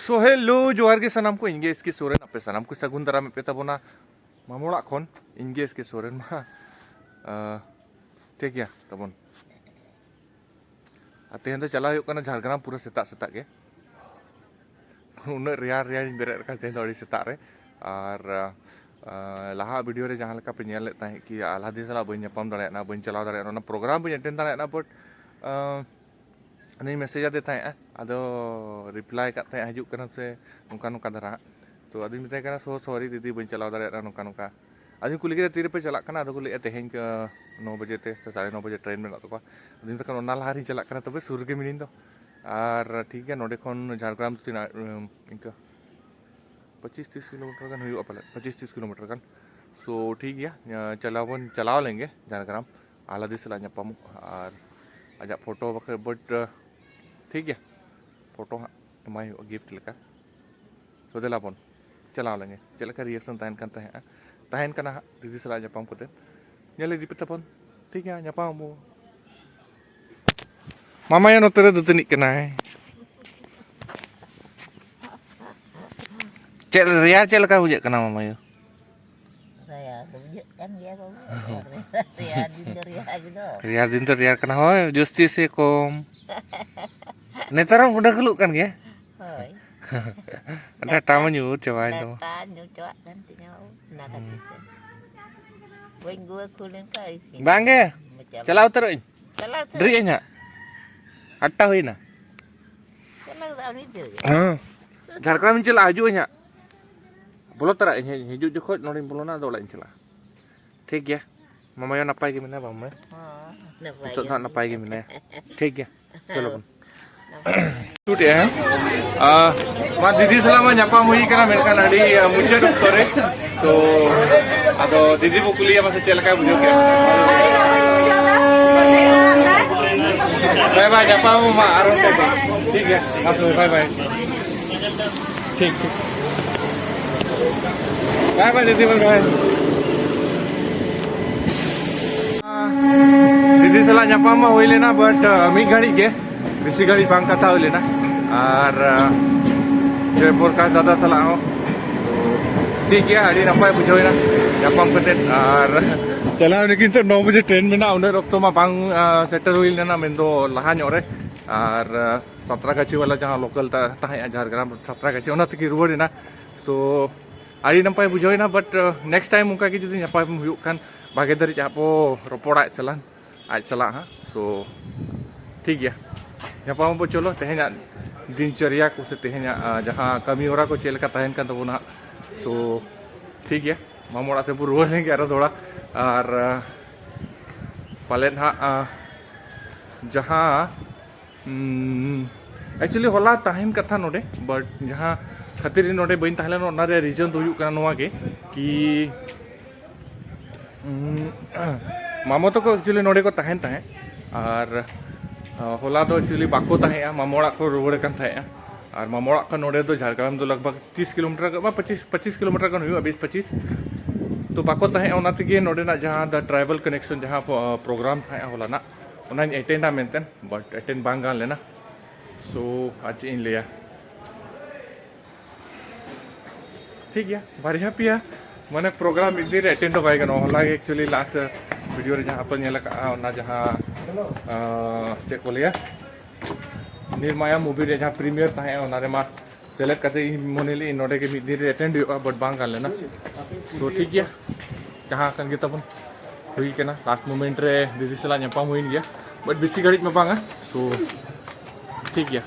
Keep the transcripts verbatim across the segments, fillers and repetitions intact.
So hello, ᱡᱚᱦᱟᱨ ᱜᱮ ᱥᱟᱱᱟᱢ ᱠᱚ, ᱤᱧ ᱜᱮ ᱮᱥ ᱠᱮ ᱥᱚᱨᱮᱱ, ᱟᱯᱮ ᱥᱟᱱᱟᱢ ᱠᱚ ᱥᱟᱹᱜᱩᱱ ᱫᱟᱨᱟᱢᱮᱫ ᱯᱮ ᱛᱟᱵᱚᱱᱟ ᱢᱟᱢᱚ ᱚᱲᱟᱜ ᱠᱷᱚᱱ᱾ ᱤᱧ ᱜᱮ ᱮᱥ ᱠᱮ ᱥᱚᱨᱮᱱ ᱢᱟ, ᱟᱸ, ᱴᱷᱤᱠ ᱜᱮᱭᱟ ᱛᱟᱵᱚᱱ᱾ ᱟᱨ ᱛᱮᱦᱮᱧ ᱫᱚ ᱪᱟᱞᱟᱣ ᱦᱩᱭᱩᱜ ᱠᱟᱱᱟ ᱡᱷᱟᱲᱜᱨᱟᱢ ᱯᱩᱨᱟᱹ ᱥᱮᱛᱟᱜ ᱥᱮᱛᱟᱜ ᱜᱮ᱾ ᱩᱱᱟᱹᱜ ᱨᱮᱭᱟᱲ ᱨᱮᱭᱟᱲᱤᱧ ᱵᱮᱨᱮᱫ ᱟᱠᱟᱱ ᱛᱮᱦᱮᱧ ᱫᱚ ᱟᱹᱰᱤ ᱥᱮᱛᱟᱜ ᱨᱮ᱾ ᱟᱨ, ᱟᱸ, ᱞᱟᱦᱟ ᱵᱷᱤᱰᱤᱭᱳ ᱨᱮ ᱡᱟᱦᱟᱸ ᱞᱮᱠᱟ ᱯᱮ ᱧᱮᱞ ᱞᱮᱫ ᱛᱟᱦᱮᱸᱫ ᱠᱤ ᱟᱞᱦᱟᱫᱤ ᱥᱟᱞᱟᱜ ᱵᱟᱹᱧ ᱧᱟᱯᱟᱢ ᱫᱟᱲᱮᱭᱟᱜᱼᱟ, ᱵᱟᱹᱧ ᱪᱟᱞᱟᱣ ᱫᱟᱲᱮᱭᱟᱜᱼᱟ, ᱚᱱᱟ ᱯᱨᱳᱜᱨᱟᱢ ᱵᱟᱹᱧ ᱮᱴᱮᱱ ᱫᱟᱲᱮᱭᱟᱜᱼᱟ, but, ᱟᱸ, ᱩᱱᱤᱧ ᱢᱮᱥᱮᱡᱽ ᱟᱫᱮ ᱛᱟᱦᱮᱸᱫᱼᱟ, ᱟᱫᱚ ᱨᱤᱯᱞᱟᱭ ᱠᱟᱜ ᱛᱟᱦᱮᱸᱫ, ᱦᱤᱡᱩᱜ ᱠᱟᱱᱟ ᱥᱮ ᱱᱚᱝᱠᱟ ᱱᱚᱝᱠᱟ ᱫᱷᱟᱨᱟ ᱦᱟᱸᱜ᱾ ᱛᱚ ᱟᱫᱚᱧ ᱢᱮᱛᱟᱭ ᱠᱟᱱᱟ, "So sorry ᱫᱤᱫᱤ, ᱵᱟᱹᱧ ᱪᱟᱞᱟᱣ ᱫᱟᱲᱮᱭᱟᱜ ᱠᱟᱱᱟ ᱱᱚᱝᱠᱟ ᱱᱚᱝᱠᱟ᱾" ᱟᱫᱚᱧ ᱠᱩᱞᱤ ᱠᱮᱫᱟ, "ᱛᱤ ᱨᱮᱯᱮ ᱪᱟᱞᱟᱜ ᱠᱟᱱᱟ?" ᱟᱫᱚ ᱠᱚ ᱞᱟᱹᱭᱮᱫᱼᱟ, "ᱛᱮᱦᱮᱧ ᱠᱚ ᱱᱚ ᱵᱟᱡᱮ ᱛᱮ ᱥᱮ ᱥᱟᱲᱮ ᱱᱚ ᱵᱟᱡᱮ ᱴᱨᱮᱱ ᱢᱮᱱᱟᱜ ᱛᱟᱠᱚᱣᱟ᱾" ᱟᱫᱚᱧ ᱢᱮᱛᱟᱭ ᱠᱟᱱᱟ, "ᱚᱱᱟ ᱞᱟᱦᱟ ᱨᱤᱧ ᱪᱟᱞᱟᱜ ᱠᱟᱱᱟ, ᱛᱚᱵᱮ ᱥᱩᱨ ᱨᱮᱜᱮ ᱢᱤᱱᱟᱹᱧ ᱫᱚ᱾ ᱟᱨ ᱴᱷᱤᱠ ᱜᱮᱭᱟ, ᱱᱚᱸᱰᱮ ᱠᱷᱚᱱ ᱡᱷᱟᱲᱜᱨᱟᱢ ᱫᱚ ᱛᱤᱱᱟᱹᱜ, ᱩᱢ, ᱤᱱᱠᱟᱹ ᱯᱚᱸᱪᱤᱥ ᱛᱤᱥ ᱠᱤᱞᱳᱢᱤᱴᱟᱨ ᱜᱟᱱ ᱦᱩᱭᱩᱜᱼᱟ ᱯᱟᱞᱮᱫ, ᱯᱚᱸᱪᱤᱥ ᱛᱤᱥ ᱠᱤᱞᱳᱢᱤᱴᱟᱨ ᱜᱟᱱ᱾ So ᱴᱷᱤᱠ ᱜᱮᱭᱟ, ᱟᱸ, ᱪᱟᱞᱟᱣ ᱵᱚᱱ ᱪᱟᱞᱟᱣ ᱞᱮᱱ ᱜᱮ ᱡᱷᱟᱲᱜᱨᱟᱢ, ᱟᱞᱦᱟᱫᱤ ᱥᱟᱞᱟᱜ ᱧᱟᱯᱟᱢᱚᱜ ᱟᱨ ᱟᱡᱟᱜ ᱯᱷᱳᱴᱳ ᱵᱟᱠᱷᱟᱡ, but, ᱟᱸ, ᱴᱷᱤᱠ ᱜᱮᱭᱟ, ᱯᱷᱳᱴᱳ ᱦᱟᱸᱜ ᱮᱢᱟᱭ ᱦᱩᱭᱩᱜᱼᱟ ᱜᱤᱯᱷᱴ ᱞᱮᱠᱟ᱾ So ᱫᱮᱞᱟ ᱵᱚᱱ ᱪᱟᱞᱟᱣ ᱞᱮᱱ ᱜᱮ, ᱪᱮᱫ ᱞᱮᱠᱟ ᱨᱤᱭᱮᱠᱥᱚᱱ ᱛᱟᱦᱮᱱ ᱠᱟᱱ ᱛᱟᱦᱮᱸᱜᱼᱟ, ᱛᱟᱦᱮᱱ ᱠᱟᱱᱟ ᱦᱟᱸᱜ ᱫᱤᱫᱤ ᱥᱟᱞᱟᱜ ᱧᱟᱯᱟᱢ ᱠᱟᱛᱮ᱾ ᱧᱮᱞ ᱤᱫᱤ ᱯᱮ ᱛᱟᱵᱚᱱ, ᱴᱷᱤᱠ ᱜᱮᱭᱟ, ᱧᱟᱯᱟᱢ ᱟᱵᱚ᱾ ᱢᱟᱢᱟᱭᱳ ᱱᱚᱛᱮ ᱨᱮ ᱫᱟᱹᱛᱟᱹᱱᱤᱜ ᱠᱟᱱᱟᱭ᱾ ᱪᱮᱫ ᱨᱮᱭᱟᱲ ᱪᱮᱫ ᱞᱮᱠᱟ ᱵᱩᱡᱷᱟᱹᱜ ᱠᱟᱱᱟ ᱢᱟᱢᱟᱭᱳ? ᱨᱮᱭᱟᱲ ᱫᱚ ᱵᱩᱡᱷᱟᱹᱜ ᱠᱟᱱ ᱜᱮᱭᱟ ᱵᱟᱹᱵᱩ᱾ ᱨᱮᱭᱟᱲ ᱫᱤᱱ ᱫᱚ ᱨᱮᱭᱟᱲ ᱜᱮ ᱫᱚ᱾ ᱨᱮᱭᱟᱲ ᱫᱤᱱ ᱫᱚ ᱨᱮᱭᱟᱲ ᱠᱟᱱᱟ, ᱦᱳᱭ, ᱡᱟᱹᱥᱛᱤ ᱥᱮ ᱠᱚᱢ᱾ ᱱᱮᱛᱟᱨ ᱦᱚᱸ ᱰᱷᱟᱹᱠᱩᱞᱚᱜ ᱠᱟᱱ ᱜᱮᱭᱟ᱾ ᱦᱳᱭ᱾ ᱰᱟᱴᱟ ᱢᱟ ᱧᱩᱨ ᱪᱟᱵᱟᱭᱮᱱ ᱛᱟᱢᱟ᱾ ᱰᱟᱴᱟ ᱧᱩᱨ ᱪᱟᱵᱟᱜ ᱠᱟᱱ ᱛᱤᱧᱟ ᱵᱟᱹᱵᱩ, ᱚᱱᱟ ᱠᱷᱟᱹᱛᱤᱨ ᱛᱮ᱾ ᱵᱟᱹᱧ ᱜᱩᱣᱟᱹ ᱠᱷᱩ ᱞᱮᱱᱠᱷᱟᱱ ᱟᱹᱲᱤᱥ ᱜᱮᱧ ᱵᱟᱝᱜᱮ᱾ ᱵᱩᱡᱷᱟᱹᱣᱟ᱾ ᱪᱟᱞᱟᱣ ᱩᱛᱟᱹᱨᱚᱜ ᱟᱹᱧ᱾ ᱪᱟᱞᱟᱣ ᱩᱛᱟᱹᱨ ᱰᱮᱨᱤᱜ ᱟᱹᱧ ᱦᱟᱸᱜ᱾ ᱟᱴᱴᱟ ᱦᱩᱭᱱᱟ᱾ ᱪᱟᱞᱟᱣ ᱫᱚ ᱟᱹᱰᱤ ᱡᱷᱟᱹᱞ ᱜᱮ᱾ ᱦᱮᱸ᱾ ᱡᱷᱟᱲᱜᱨᱟᱢᱤᱧ ᱪᱟᱞᱟᱜᱼᱟ, ᱦᱤᱡᱩᱜ ᱟᱹᱧ ᱦᱟᱸᱜ᱾ ᱵᱚᱞᱚ ᱛᱚᱨᱟᱜ ᱟᱹᱧ, ᱦᱮᱡ-, ᱦᱤᱡᱩᱜ ᱡᱚᱠᱷᱚᱡ ᱱᱚᱸᱰᱮᱧ ᱵᱚᱞᱚᱱᱟ, ᱟᱫᱚ ᱚᱲᱟᱜ ᱤᱧ ᱪᱟᱞᱟᱜᱼᱟ᱾ ᱴᱷᱤᱠ ᱜᱮᱭᱟ᱾ ᱢᱟᱢᱟᱭᱳ ᱱᱟᱯᱟᱭ ᱜᱮ ᱢᱮᱱᱟᱭᱟ, ᱵᱟᱝ ᱢᱟᱭᱟ? ᱦᱚᱸ, ᱱᱟᱯᱟᱭ ᱱᱤᱛᱚᱜ ᱜᱮ ᱫᱚ ᱦᱟᱸᱜ ᱱᱟᱯᱟᱭ ᱜᱮ ᱢᱮᱱᱟᱭᱟ᱾ ᱢᱮᱱᱟᱭᱟ᱾ ᱴᱷᱤᱠ ᱜᱮᱭᱟ, ᱪᱚᱞᱚ ᱵᱚᱱ᱾ ᱱᱟᱯᱟᱭ ᱜᱮ᱾ ᱥᱩᱴ ᱮᱜᱼᱟ, ᱦᱮᱸ? ᱟᱨ ᱢᱟ ᱫᱤᱫᱤ ᱥᱟᱞᱟᱜ ᱢᱟ ᱧᱟᱯᱟᱢ ᱦᱩᱭ ᱠᱟᱱᱟ, ᱢᱮᱱᱠᱷᱟᱱ ᱟᱹᱰᱤ, ᱟᱸ, ᱢᱩᱪᱟᱹᱫ ᱚᱠᱛᱚ ᱨᱮ᱾ ᱛᱚ, ᱟᱫᱚ ᱫᱤᱫᱤ ᱵᱚ ᱠᱩᱞᱤᱭᱟ ᱢᱟᱥᱮ ᱪᱮᱫ ᱞᱮᱠᱟᱭ ᱵᱩᱡᱷᱟᱹᱣ ᱠᱮᱜᱼᱟ? ᱵᱟᱭ ᱵᱟᱭ, ᱧᱟᱯᱟᱢ ᱢᱟ ᱟᱨᱚ ᱴᱷᱤᱠ ᱜᱮᱭᱟ, ᱢᱟ ᱛᱚᱵᱮ, ᱵᱟᱭ ᱵᱟᱭ᱾ ᱴᱷᱤᱠ, ᱴᱷᱤᱠ᱾ ᱵᱟᱭ ᱵᱟᱭ ᱫᱤᱫᱤ, ᱵᱟᱭ ᱵᱟᱭ᱾ ᱫᱤᱫᱤ ᱥᱟᱞᱟᱜ ᱧᱟᱯᱟᱢ ᱢᱟ ᱦᱩᱭ ᱞᱮᱱᱟ, but, uh, ᱢᱤᱫ ᱜᱷᱟᱹᱲᱤᱡ ᱜᱮ, ᱵᱮᱥᱤ ᱜᱷᱟᱹᱲᱤᱡ ᱵᱟᱝ ᱠᱟᱛᱷᱟ ᱦᱩᱭ ᱞᱮᱱᱟ᱾ ᱟᱨ, uh, ᱡᱚᱭᱯᱨᱚᱠᱟᱥ ᱫᱟᱫᱟ ᱥᱟᱞᱟᱜ ᱦᱚᱸ᱾ ᱛᱚ, ᱴᱷᱤᱠ ᱜᱮᱭᱟ, ᱟᱹᱰᱤ ᱱᱟᱯᱟᱭ ᱵᱩᱡᱷᱟᱹᱣ ᱮᱱᱟ ᱧᱟᱯᱟᱢ ᱠᱟᱛᱮᱫ᱾ ᱟᱨ ᱪᱟᱞᱟᱣ ᱮᱱᱟ ᱠᱤᱱᱛᱩ ᱱᱚ ᱵᱟᱡᱮ ᱴᱨᱮᱱ ᱢᱮᱱᱟᱜᱼᱟ, ᱩᱱᱟᱹᱜ ᱚᱠᱛᱚ ᱢᱟ ᱵᱟᱝ ᱥᱮᱴᱮᱨ ᱦᱩᱭ ᱞᱮᱱᱟ, ᱢᱮᱱᱫᱚ ᱞᱟᱦᱟ ᱧᱚᱜ ᱨᱮ᱾ ᱟᱨ ᱥᱟᱸᱛᱨᱟᱜᱟᱹᱪᱷᱤ ᱣᱟᱞᱟ ᱡᱟᱦᱟᱸ ᱞᱳᱠᱟᱞ ᱛᱟᱦᱮᱸᱜᱼᱟ ᱡᱷᱟᱲᱜᱨᱟᱢ ᱥᱟᱸᱛᱨᱟᱜᱟᱹᱪᱷᱤ, ᱚᱱᱟ ᱛᱮᱜᱮ ᱨᱩᱣᱟᱹᱲ ᱮᱱᱟ᱾ ᱥᱳ, ᱟᱹᱰᱤ ᱱᱟᱯᱟᱭ ᱵᱩᱡᱷᱟᱹᱣ ᱮᱱᱟ᱾ ᱵᱟᱴ ᱱᱮᱠᱥᱴ ᱴᱟᱭᱤᱢ ᱚᱱᱠᱟ ᱜᱮ ᱡᱩᱫᱤ ᱧᱟᱯᱟᱢ ᱦᱩᱭᱩᱜ ᱠᱷᱟᱱ, ᱵᱷᱟᱜᱮ ᱫᱷᱟᱹᱨᱤᱡ ᱟᱵᱚ ᱨᱚᱯᱚᱲᱟ ᱟᱡ ᱥᱟᱞᱟᱜ, ᱟᱡ ᱥᱟᱞᱟᱜ ᱦᱟᱸᱜ᱾ ᱥᱳ, ᱴᱷᱤᱠ ᱜᱮᱭᱟ, ᱧᱟᱯᱟᱢ ᱟᱵᱚ᱾ ᱪᱚᱞᱚ, ᱛᱮᱦᱮᱧᱟᱜ ᱫᱤᱱᱪᱟᱨᱭᱟ ᱠᱚ ᱥᱮ ᱛᱮᱦᱮᱧᱟᱜ, ᱟᱸ, ᱡᱟᱦᱟᱸ ᱠᱟᱹᱢᱤ ᱦᱚᱨᱟ ᱠᱚ ᱪᱮᱫ ᱞᱮᱠᱟ ᱛᱟᱦᱮᱱ ᱠᱟᱱ ᱛᱟᱵᱚᱱᱟ ᱦᱟᱸᱜ᱾ ᱥᱳ, ᱴᱷᱤᱠ ᱜᱮᱭᱟ, ᱢᱟᱢᱚ ᱚᱲᱟᱜ ᱥᱮᱫ ᱵᱚᱱ ᱨᱩᱣᱟᱹᱲ ᱞᱮᱱ ᱜᱮ ᱟᱨᱚ ᱛᱷᱚᱲᱟ᱾ ᱟᱨ, ᱟᱸ, ᱯᱟᱞᱮᱫ ᱦᱟᱸᱜ, ᱟᱸ, ᱡᱟᱦᱟᱸ ᱮᱠᱪᱩᱭᱮᱞᱤ ᱦᱚᱞᱟ ᱛᱟᱦᱮᱱ ᱠᱟᱛᱷᱟ ᱱᱚᱰᱮ, ᱵᱟᱴ ᱡᱟᱦᱟᱸ ᱠᱷᱟᱹᱛᱤᱨ ᱤᱧ ᱱᱚᱰᱮ ᱵᱟᱹᱧ ᱛᱟᱦᱮᱸ ᱞᱮᱱᱟ, ᱚᱱᱟ ᱨᱮᱭᱟᱜ ᱨᱤᱡᱚᱱ ᱫᱚ ᱦᱩᱭᱩᱜ ᱠᱟᱱᱟ ᱱᱚᱣᱟ ᱜᱮ ᱠᱤ, ᱩᱸ, ᱢᱟᱢᱚ ᱛᱟᱠᱚ ᱮᱠᱪᱩᱭᱮᱞᱤ ᱱᱚᱰᱮ ᱠᱚ ᱛᱟᱦᱮᱱ ᱛᱟᱦᱮᱸᱫ᱾ ᱟᱨ, ᱟ, ᱦᱚᱞᱟ ᱫᱚ ᱮᱠᱪᱩᱭᱮᱞᱤ ᱵᱟᱠᱚ ᱛᱟᱦᱮᱸᱜᱼᱟ, ᱢᱟᱢᱚ ᱚᱲᱟᱜ ᱠᱚ ᱨᱩᱣᱟᱹᱲ ᱠᱟᱱ ᱛᱟᱦᱮᱸᱜᱼᱟ᱾ ᱟᱨ ᱢᱟᱢᱚ ᱚᱲᱟᱜ ᱠᱷᱚᱱ ᱱᱚᱰᱮ ᱫᱚ ᱡᱷᱟᱲᱜᱨᱟᱢ ᱫᱚ ᱞᱟᱜᱽ ᱵᱷᱟᱜᱽ ᱛᱤᱥ ᱠᱤᱞᱳᱢᱤᱴᱟᱨ ᱵᱟ ᱯᱚᱸᱪᱤᱥ, ᱯᱚᱸᱪᱤᱥ ᱠᱤᱞᱳᱢᱤᱴᱟᱨ ᱜᱟᱱ ᱦᱩᱭᱩᱜᱼᱟ, ᱵᱤᱥ ᱯᱚᱸᱪᱤᱥ᱾ ᱛᱚ ᱵᱟᱠᱚ ᱛᱟᱦᱮᱸᱜᱼᱟ, ᱚᱱᱟ ᱛᱮᱜᱮ ᱱᱚᱰᱮᱱᱟᱜ ᱡᱟᱦᱟᱸ ᱫᱟ ᱴᱨᱟᱭᱵᱟᱞ ᱠᱟᱱᱮᱠᱥᱚᱱ ᱡᱟᱦᱟᱸ ᱯᱨᱳᱜᱨᱟᱢ ᱛᱟᱦᱮᱸᱜᱼᱟ ᱦᱚᱞᱟᱱᱟᱜ, ᱚᱱᱟᱧ ᱮᱴᱮᱱᱰᱟ ᱢᱮᱱᱛᱮ, ᱵᱟᱴ ᱮᱴᱮᱱᱰ ᱵᱟᱝ ᱜᱟᱱ ᱞᱮᱱᱟ᱾ ᱥᱳ, ᱟᱨ ᱪᱮᱫ ᱤᱧ ᱞᱟᱹᱭᱟ, ᱴᱷᱤᱠ ᱜᱮᱭᱟ, ᱵᱟᱨᱭᱟ ᱯᱮᱭᱟ ᱢᱟᱱᱮ ᱯᱨᱳᱜᱨᱟᱢ ᱢᱤᱫ ᱫᱤᱱ ᱨᱮ ᱮᱴᱮᱱᱰ ᱫᱚ ᱵᱟᱭ ᱜᱟᱱᱚᱜᱼᱟ᱾ ᱦᱚᱞᱟ ᱜᱮ ᱮᱠᱪᱩᱭᱮᱞᱤ ᱞᱟᱥᱴ ᱵᱷᱤᱰᱤᱭᱳ ᱨᱮ ᱡᱟᱦᱟᱸ ᱯᱮ ᱧᱮᱞ ᱟᱠᱟᱫᱼᱟ, ᱚᱱᱟ ᱡᱟᱦᱟᱸ, ᱟᱸ, ᱪᱮᱫ ᱠᱚ ᱞᱟᱹᱭᱟ, ᱱᱤᱨᱢᱟᱭᱟ ᱢᱩᱵᱷᱤ ᱨᱮ ᱡᱟᱦᱟᱸ ᱯᱨᱤᱢᱤᱭᱟᱨ ᱛᱟᱦᱮᱸᱜᱼᱟ, ᱚᱱᱟ ᱨᱮᱢᱟ ᱥᱮᱞᱮᱫ ᱠᱟᱛᱮ ᱤᱧ ᱢᱚᱱᱮ ᱞᱮᱫᱟᱹᱧ ᱱᱚᱰᱮ ᱜᱮ ᱢᱤᱫ ᱫᱤᱱ ᱨᱮ ᱮᱴᱮᱱᱰ ᱦᱩᱭᱩᱜᱼᱟ, ᱵᱟᱴ ᱵᱟᱝ ᱜᱟᱱ ᱞᱮᱱᱟ᱾ ᱛᱚ ᱴᱷᱤᱠ ᱜᱮᱭᱟ, ᱡᱟᱦᱟᱸ ᱠᱟᱱ ᱜᱮ ᱛᱟᱵᱚᱱ, ᱦᱩᱭ ᱠᱟᱱᱟ, ᱞᱟᱥᱴ ᱢᱳᱢᱮᱱᱴ ᱨᱮ ᱫᱤᱫᱤ ᱥᱟᱞᱟᱜ ᱧᱟᱯᱟᱢ ᱦᱩᱭᱮᱱ ᱜᱮᱭᱟ, ᱵᱟᱴ ᱵᱮᱥᱤ ᱜᱷᱟᱹᱲᱤᱡ ᱢᱟ ᱵᱟᱝᱟ᱾ ᱛᱚ ᱴᱷᱤᱠ ᱜᱮᱭᱟ,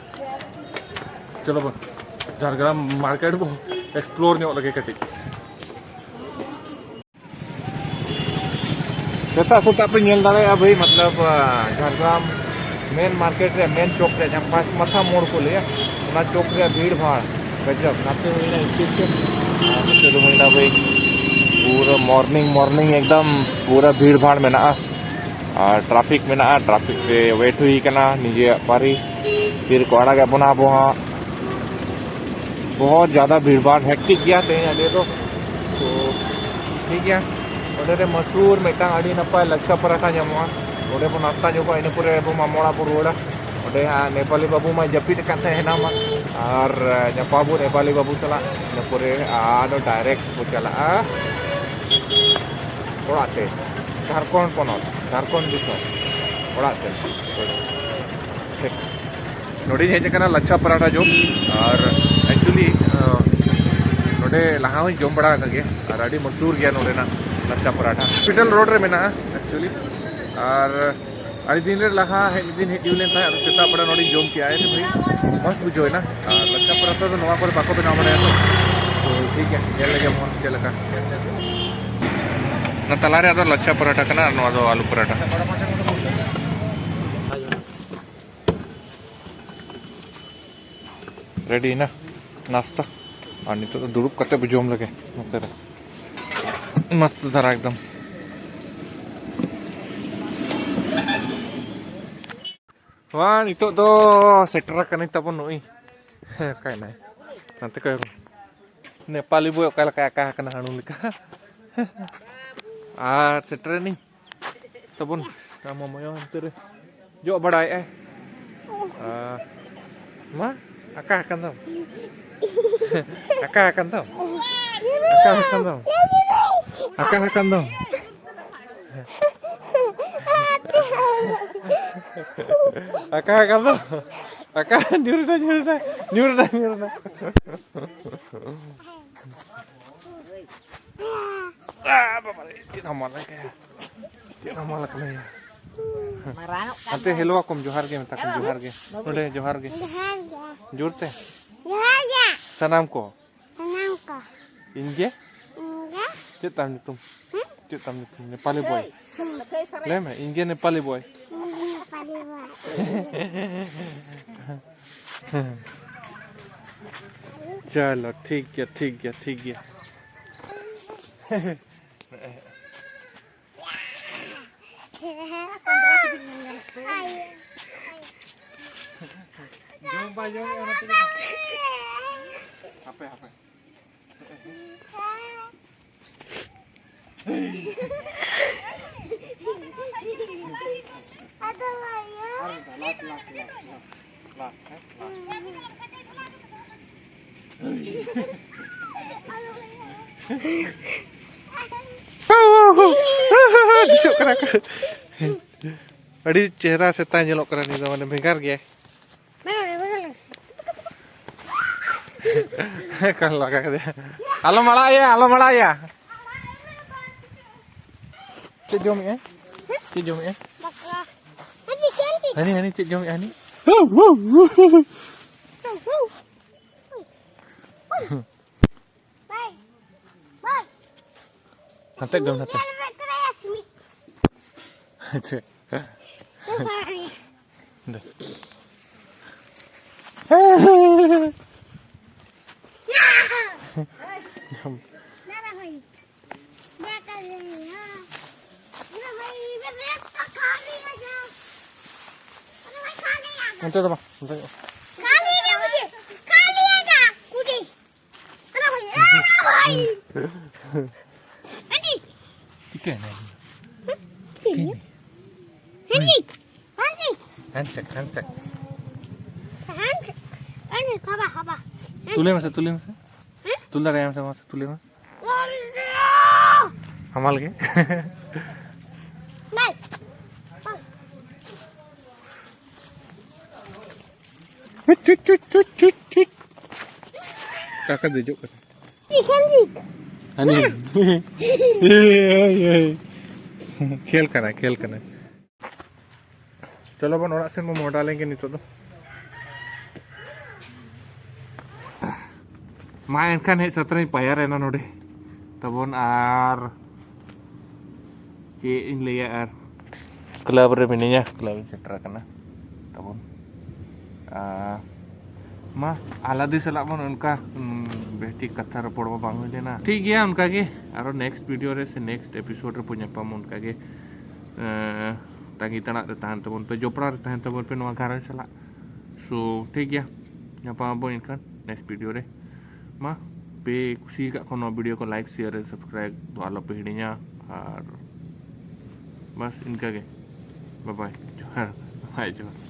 ᱪᱚᱞᱚ ᱵᱚᱱ ᱡᱷᱟᱲᱜᱨᱟᱢ ᱢᱟᱨᱠᱮᱴ ᱵᱚᱱ ᱮᱠᱥᱯᱞᱳᱨ ᱧᱚᱜ ᱞᱮᱜᱮ ᱠᱟᱹᱴᱤᱡ᱾ ᱥᱮᱛᱟᱜ ᱥᱮᱛᱟᱜ ᱯᱮ ᱧᱮᱞ ᱫᱟᱲᱮᱭᱟᱜᱼᱟ ᱵᱷᱟᱹᱭ, ᱢᱚᱛᱞᱚᱵ, ᱟᱸ, ᱡᱷᱟᱲᱜᱨᱟᱢ ᱢᱮᱱ ᱢᱟᱨᱠᱮᱴ ᱨᱮ, ᱢᱮᱱ ᱪᱚᱠ ᱨᱮ, ᱡᱟᱦᱟᱸ ᱯᱟᱸᱪ ᱢᱟᱛᱷᱟ ᱢᱳᱲ ᱠᱚ ᱞᱟᱹᱭᱟ, ᱚᱱᱟ ᱪᱚᱠ ᱨᱮᱭᱟᱜ ᱵᱷᱤᱲ ᱵᱷᱟᱲ ᱜᱟᱡᱟᱵ᱾ ᱱᱟᱛᱮ ᱦᱩᱭᱱᱟ ᱥᱴᱮᱥᱚᱱ, ᱟᱨ ᱱᱚᱛᱮ ᱫᱚ ᱦᱩᱭᱱᱟ ᱵᱷᱟᱹᱭ ᱯᱩᱨᱟᱹ ᱢᱚᱨᱱᱤᱝ, ᱢᱚᱨᱱᱤᱝ ᱮᱠᱫᱚᱢ ᱯᱩᱨᱟᱹ ᱵᱷᱤᱲ ᱵᱷᱟᱲ ᱢᱮᱱᱟᱜᱼᱟ᱾ ᱟᱨ ᱴᱨᱟᱯᱷᱤᱠ ᱢᱮᱱᱟᱜᱼᱟ, ᱴᱨᱟᱯᱷᱤᱠ ᱨᱮ ᱣᱮᱴ ᱦᱩᱭ ᱠᱟᱱᱟ ᱱᱤᱡᱮᱨᱟᱜ ᱯᱟᱹᱨᱤ᱾ ᱯᱷᱤᱨ ᱠᱚ ᱟᱲᱟᱜᱮᱫ ᱵᱚᱱᱟ ᱟᱵᱚ ᱦᱟᱸᱜ᱾ ᱵᱚᱦᱚᱛ ᱡᱟᱫᱟ ᱵᱷᱤᱲ ᱵᱷᱟᱲ, ᱦᱮᱠᱴᱤᱠ ᱜᱮᱭᱟ ᱛᱮᱦᱮᱧᱟᱜ ᱰᱮ ᱫᱚ᱾ ᱛᱚ ᱴᱷᱤᱠ ᱜᱮᱭᱟ, ᱚᱸᱰᱮ ᱨᱮ ᱢᱟᱥᱩᱨ ᱢᱤᱫᱴᱟᱝ ᱟᱹᱰᱤ ᱱᱟᱯᱟᱭ ᱞᱟᱪᱷᱟ ᱯᱟᱨᱟᱴᱷᱟ ᱧᱟᱢᱚᱜᱼᱟ, ᱚᱸᱰᱮ ᱵᱚᱱ ᱱᱟᱥᱛᱟ ᱧᱚᱜᱚᱜᱼᱟ, ᱤᱱᱟᱹ ᱯᱚᱨᱮ ᱟᱵᱚ ᱢᱟᱢᱚ ᱚᱲᱟᱜ ᱵᱚᱱ ᱨᱩᱣᱟᱹᱲᱟ᱾ ᱱᱚᱰᱮ ᱦᱟᱸᱜ ᱱᱮᱯᱟᱞᱤ ᱵᱟᱹᱵᱩ ᱢᱟ ᱡᱟᱹᱯᱤᱫ ᱟᱠᱟᱫ ᱛᱟᱦᱮᱸ ᱦᱮᱱᱟᱝ ᱢᱟ᱾ ᱟᱨ, ᱮ, ᱧᱟᱯᱟᱢ ᱟᱵᱚ ᱱᱮᱯᱟᱞᱤ ᱵᱟᱹᱵᱩ ᱥᱟᱞᱟᱜ, ᱤᱱᱟᱹ ᱯᱚᱨᱮ ᱟᱫᱚ direct ᱵᱚ ᱪᱟᱞᱟᱜᱼᱟ ᱚᱲᱟᱜ ᱛᱮ, ᱡᱷᱟᱲᱠᱷᱚᱸᱰ ᱯᱚᱱᱚᱛ, ᱡᱷᱟᱲᱠᱷᱚᱸᱰ ᱫᱤᱥᱚᱢ ᱚᱲᱟᱜ ᱛᱮ᱾ ᱴᱷᱤᱠ᱾ ᱱᱚᱰᱮᱧ ᱦᱮᱡ ᱟᱠᱟᱱᱟ ᱞᱟᱪᱷᱟ ᱯᱟᱨᱟᱴᱷᱟ ᱡᱚᱢ᱾ ᱟᱨ actually, ᱮ, ᱱᱚᱰᱮ ᱞᱟᱦᱟ ᱦᱚᱸᱧ ᱡᱚᱢ ᱵᱟᱲᱟ ᱟᱠᱟᱫ ᱜᱮᱭᱟ ᱟᱨ ᱟᱹᱰᱤ ᱢᱚᱥᱦᱩᱨ ᱜᱮᱭᱟ ᱱᱚᱰᱮᱱᱟᱜ ᱞᱟᱪᱷᱟ ᱯᱟᱨᱟᱴᱷᱟ᱾ Hospital road ᱨᱮ ᱢᱮᱱᱟᱜᱼᱟ actually᱾ ᱟᱨ ᱟᱹᱰᱤ ᱫᱤᱱ ᱨᱮ ᱞᱟᱦᱟ ᱦᱮᱡ, ᱢᱤᱫ ᱫᱤᱱ ᱦᱮᱡ ᱦᱩᱭ ᱞᱮᱱ ᱛᱟᱦᱮᱸᱫ, ᱟᱫᱚ ᱥᱮᱛᱟᱜ ᱵᱮᱲᱟ ᱱᱚᱰᱮᱧ ᱡᱚᱢ ᱠᱮᱜᱼᱟ, ᱟᱹᱰᱤ ᱵᱷᱟᱹᱜᱤ ᱢᱚᱡᱽ ᱵᱩᱡᱷᱟᱹᱣ ᱮᱱᱟ᱾ ᱟᱨ ᱞᱟᱪᱷᱟ ᱯᱟᱨᱟᱴᱷᱟ ᱫᱚ ᱱᱚᱣᱟ ᱠᱚᱨᱮ ᱵᱟᱠᱚ ᱵᱮᱱᱟᱣ ᱵᱟᱲᱟᱭᱟ ᱛᱚ᱾ ᱛᱚ ᱴᱷᱤᱠ ᱜᱮᱭᱟ, ᱧᱮᱞ ᱞᱮᱜᱮ ᱵᱚᱱ ᱪᱮᱫ ᱞᱮᱠᱟ᱾ ᱚᱱᱟ ᱛᱟᱞᱟ ᱨᱮᱭᱟᱜ ᱫᱚ ᱞᱟᱪᱷᱟ ᱯᱟᱨᱟᱴᱷᱟ ᱠᱟᱱᱟ ᱟᱨ ᱱᱚᱣᱟ ᱫᱚ ᱟᱞᱩ ᱯᱟᱨᱟᱴᱷᱟ᱾ ᱨᱮᱰᱤᱭᱮᱱᱟ ᱱᱟᱥᱛᱟ᱾ ᱟᱨ ᱱᱤᱛᱚᱜ ᱫᱚ ᱫᱩᱲᱩᱵ ᱠᱟᱛᱮ ᱵᱚ ᱡᱚᱢ ᱞᱮᱜᱮ ᱱᱚᱛᱮ ᱨᱮ᱾ ᱢᱚᱥᱛ ᱫᱷᱟᱨᱟ ᱮᱠᱫᱚᱢ᱾ ᱱᱚᱣᱟ ᱱᱤᱛᱚᱜ ᱫᱚ ᱥᱮᱴᱮᱨ ᱟᱠᱟᱱᱟᱭ ᱛᱟᱵᱚᱱ ᱱᱩᱭ᱾ ᱦᱮᱸ, ᱚᱠᱟᱭᱮᱱᱟᱭ? ᱱᱟᱛᱮ ᱠᱚᱭᱚᱜ ᱢᱮ᱾ ᱱᱮᱯᱟᱞᱤ ᱵᱚᱭ ᱚᱠᱟ ᱞᱮᱠᱟᱭ ᱟᱠᱟ ᱟᱠᱟᱱᱟ ᱦᱟᱹᱬᱩ ᱞᱮᱠᱟ᱾ ᱟᱨ ᱥᱮᱴᱮᱨᱮᱱᱤᱧ ᱛᱟᱵᱚᱱ ᱟᱢ ᱢᱟᱢᱟᱭᱚ ᱦᱟᱱᱛᱮ ᱨᱮ ᱡᱚᱜ ᱵᱟᱲᱟᱭᱮᱫᱼᱟᱭ᱾ ᱟᱨ ᱢᱟ, ᱟᱠᱟ ᱟᱠᱟᱱ ᱫᱚᱢ? ᱟᱠᱟ ᱟᱠᱟᱱ ᱫᱚᱢ? ᱟᱠᱟ ᱟᱠᱟᱱ ᱫᱚᱢ? ᱟᱠᱟ ᱟᱠᱟᱱ ᱫᱚᱢ? ᱟᱠᱟ ᱟᱠᱟᱱ ᱫᱚᱢ? ᱟᱠᱟ, ᱧᱩᱨ ᱮᱱᱟ, ᱧᱩᱨ ᱮᱱᱟ, ᱧᱩᱨ ᱮᱱᱟ, ᱧᱩᱨ ᱮᱱᱟ᱾ ᱟ, ᱵᱟᱵᱟ ᱨᱮ, ᱪᱮᱫ ᱦᱟᱢᱟᱞ ᱠᱟᱭᱟ, ᱪᱮᱫ ᱦᱟᱢᱟᱞ ᱠᱟᱱᱟᱭᱟ᱾ ᱢᱟᱨᱟᱝᱚᱜ ᱠᱟᱱ ᱦᱟᱱᱛᱮ ᱫᱚ᱾ Hello ᱟᱠᱚᱢ, ᱡᱚᱦᱟᱨ ᱜᱮ ᱢᱮᱛᱟ ᱠᱚᱢ, ᱡᱚᱦᱟᱨ ᱜᱮ᱾ ᱱᱚᱰᱮ ᱡᱚᱦᱟᱨ ᱜᱮ᱾ ᱡᱚᱦᱟᱨ ᱜᱮ᱾ ᱡᱳᱨ ᱛᱮ᱾ ᱡᱚᱦᱟᱨ ᱜᱮ᱾ ᱥᱟᱱᱟᱢ ᱠᱚ᱾ ᱥᱟᱱᱟᱢ ᱠᱚ᱾ ᱤᱧ ᱜᱮ? ᱤᱧ ᱜᱮ᱾ ᱪᱮᱫ ᱛᱟᱢ ᱧᱩᱛᱩᱢ? ᱦᱮᱸ? ᱪᱮᱫ ᱛᱟᱢ ᱧᱩᱛᱩᱢ? ᱱᱮᱯᱟᱞᱤ ᱵᱚᱭ᱾ ᱦᱮᱸ᱾ ᱞᱟᱹᱭ ᱢᱮ, ᱤᱧ ᱜᱮ ᱱᱮᱯᱟᱞᱤ ᱵᱚᱭ᱾ ᱤᱧ ᱜᱮ ᱱᱮᱯᱟᱞᱤ ᱵᱚᱭ᱾ ᱪᱚᱞᱚ, ᱴᱷᱤᱠ ᱜᱮᱭᱟ, ᱴᱷᱤᱠ ᱜᱮᱭᱟ, ᱴᱷᱤᱠ ᱜᱮᱭᱟ᱾ ᱡᱚᱢ ᱵᱟᱭ ᱡᱚᱢᱮᱜᱼᱟ ᱚᱱᱟ ᱛᱮᱜᱮ ᱛᱚ᱾ ᱦᱟᱯᱮ, ᱦᱟᱯᱮ᱾ ᱟᱫᱚ ᱵᱟᱭᱟ᱾ ᱟᱨ ᱢᱤᱫᱴᱟᱝ, last, last, last, last, last, ᱦᱮᱸ, ᱞᱟᱥᱴ᱾ ᱫᱤᱥᱟᱹᱜ ᱠᱟᱱᱟ ᱠᱚ᱾ ᱟᱹᱰᱤ ᱪᱮᱦᱨᱟ ᱥᱮᱛᱟ ᱧᱮᱞᱚᱜ ᱠᱟᱱᱟ ᱱᱩᱭ ᱫᱚ, ᱢᱟᱱᱮ ᱵᱷᱮᱜᱟᱨ ᱜᱮᱭᱟᱭ᱾ ᱚᱠᱟᱨᱮ ᱞᱟᱜᱟ ᱠᱮᱫᱮᱭᱟ? ᱟᱞᱚᱢ ᱟᱲᱟᱜ ᱮᱭᱟ, ᱟᱞᱚᱢ ᱟᱲᱟᱜ ᱮᱭᱟ᱾ ᱪᱮᱫ ᱡᱚᱢᱮᱜᱼᱟᱭ? ᱪᱮᱫ ᱡᱚᱢᱮᱜᱼᱟᱭ? ᱫᱟᱠᱟ᱾ ᱦᱟᱹᱱᱤ ᱪᱮᱫ ᱮᱢ ᱪᱤᱠᱟᱹ? ᱦᱟᱹᱱᱤ, ᱦᱟᱹᱱᱤ ᱪᱮᱫ ᱡᱚᱢᱮᱜᱼᱟ ᱦᱟᱹᱱᱤ? ᱵᱟᱭ, ᱵᱟᱭ᱾ ᱦᱟᱱᱛᱮ ᱡᱚᱢ ᱦᱟᱱᱛᱮ᱾ ᱧᱮᱞ ᱢᱮ ᱛᱚᱨᱟᱭᱟ ᱥᱩᱢᱤ᱾ ᱟᱪᱪᱷᱟ᱾ ᱛᱚ ᱥᱟᱨᱤ᱾ ᱫᱮ᱾ ᱡᱚᱢ᱾ ᱫᱟᱫᱟ ᱵᱷᱟᱭ᱾ ᱚᱱᱛᱮ ᱫᱚ ᱵᱟᱝ, ᱚᱱᱛᱮ ᱧᱚᱜ᱾ ᱪᱤᱠᱟᱹᱭᱮᱱᱟ? ᱦᱮᱱᱰᱥᱮᱠ, ᱦᱮᱱᱰᱥᱮᱠ᱾ ᱛᱩᱞᱟᱹᱭ ᱢᱮᱥᱮ, ᱛᱩᱞᱟᱹᱭ ᱢᱮᱥᱮ᱾ ᱦᱮᱸ? ᱛᱩᱞ ᱫᱟᱲᱮᱭᱟᱜ ᱟᱢ ᱥᱮ ᱵᱟᱝ? ᱢᱟᱥᱮ ᱛᱩᱞᱟᱹᱭ ᱢᱮ᱾ ᱦᱟᱢᱟᱞ ᱜᱮ᱾ ᱵᱟᱭ᱾ ᱪᱩᱴ, ᱪᱩᱴ, ᱪᱩᱴ, ᱪᱩᱴ, ᱪᱩᱴ᱾ ᱚᱠᱟ ᱠᱷᱚᱱ ᱫᱮᱡᱚᱜ ᱠᱟᱱᱟ? ᱪᱤᱠᱮᱱ ᱡᱤᱛ᱾ ᱦᱟᱹᱱᱤ᱾ ᱠᱷᱮᱞ ᱠᱟᱱᱟ, ᱠᱷᱮᱞ ᱠᱟᱱᱟ᱾ ᱪᱚᱞᱚ ᱵᱚᱱ ᱚᱲᱟᱜ ᱥᱮᱱ ᱵᱚᱱ ᱢᱚᱦᱰᱟ ᱞᱮᱱ ᱜᱮ ᱱᱤᱛᱚᱜ ᱫᱚ᱾ ᱢᱟ ᱮᱱᱠᱷᱟᱱ ᱦᱮᱡ ᱥᱮᱴᱮᱨᱤᱧ ᱯᱟᱭᱟᱨ ᱮᱱᱟ ᱱᱚᱰᱮ ᱛᱟᱵᱚᱱ, ᱟᱨ ᱪᱮᱫ ᱤᱧ ᱞᱟᱹᱭᱟ, ᱟᱨ ᱠᱞᱟᱵᱽ ᱨᱮ ᱢᱤᱱᱟᱹᱧᱟ, ᱠᱞᱟᱵᱽ ᱤᱧ ᱥᱮᱴᱮᱨ ᱟᱠᱟᱱᱟ ᱛᱟᱵᱚᱱ᱾ ᱟᱨ ᱢᱟ, ᱟᱞᱟᱫᱤ ᱥᱟᱞᱟᱜ ᱵᱚᱱ ᱚᱱᱠᱟ, ᱩᱸ, ᱵᱮᱥ ᱴᱷᱤᱠ ᱠᱟᱛᱷᱟ ᱨᱚᱯᱚᱲ ᱢᱟ ᱵᱟᱝ ᱦᱩᱭ ᱞᱮᱱᱟ᱾ ᱴᱷᱤᱠ ᱜᱮᱭᱟ, ᱚᱱᱠᱟ ᱜᱮ ᱟᱨᱚ ᱱᱮᱠᱥᱴ ᱵᱷᱤᱰᱤᱭᱳ ᱨᱮ ᱥᱮ ᱱᱮᱠᱥᱴ ᱮᱯᱤᱥᱳᱰ ᱨᱮ ᱵᱚᱱ ᱧᱟᱯᱟᱢ᱾ ᱚᱱᱠᱟ ᱜᱮ, ᱮᱸ, ᱛᱟᱺᱜᱤ ᱛᱟᱲᱟᱜ ᱨᱮ ᱛᱟᱦᱮᱱ ᱛᱟᱵᱚᱱ ᱯᱮ, ᱡᱚᱯᱲᱟᱣ ᱨᱮ ᱛᱟᱦᱮᱱ ᱛᱟᱵᱚᱱ ᱯᱮ ᱱᱚᱣᱟ ᱜᱷᱟᱨᱚᱸᱡᱽ ᱥᱟᱞᱟᱜ᱾ ᱥᱳ, ᱴᱷᱤᱠ ᱜᱮᱭᱟ, ᱧᱟᱯᱟᱢ ᱟᱵᱚᱱ ᱮᱱᱠᱷᱟᱱ ᱱᱮᱠᱥᱴ ᱵᱷᱤᱰᱤᱭᱳ ᱨᱮ᱾ ᱢᱟ, ᱯᱮ ᱠᱩᱥᱤ ᱟᱠᱟᱫ ᱠᱷᱟᱱ ᱱᱚᱣᱟ ᱵᱷᱤᱰᱤᱭᱳ ᱠᱚ ᱞᱟᱭᱤᱠ, ᱥᱮᱭᱟᱨ, ᱥᱟᱵᱥᱠᱨᱟᱭᱤᱵ ᱫᱚ ᱟᱞᱚ ᱯᱮ ᱦᱤᱲᱤᱧᱟ᱾ ᱟᱨ ᱵᱟᱥ ᱤᱱᱠᱟᱹ ᱜᱮ᱾ ᱵᱟᱭ ᱵᱟᱭ, ᱡᱚᱦᱟᱨ᱾ ᱵᱟᱭ ᱡᱚᱦᱟᱨ᱾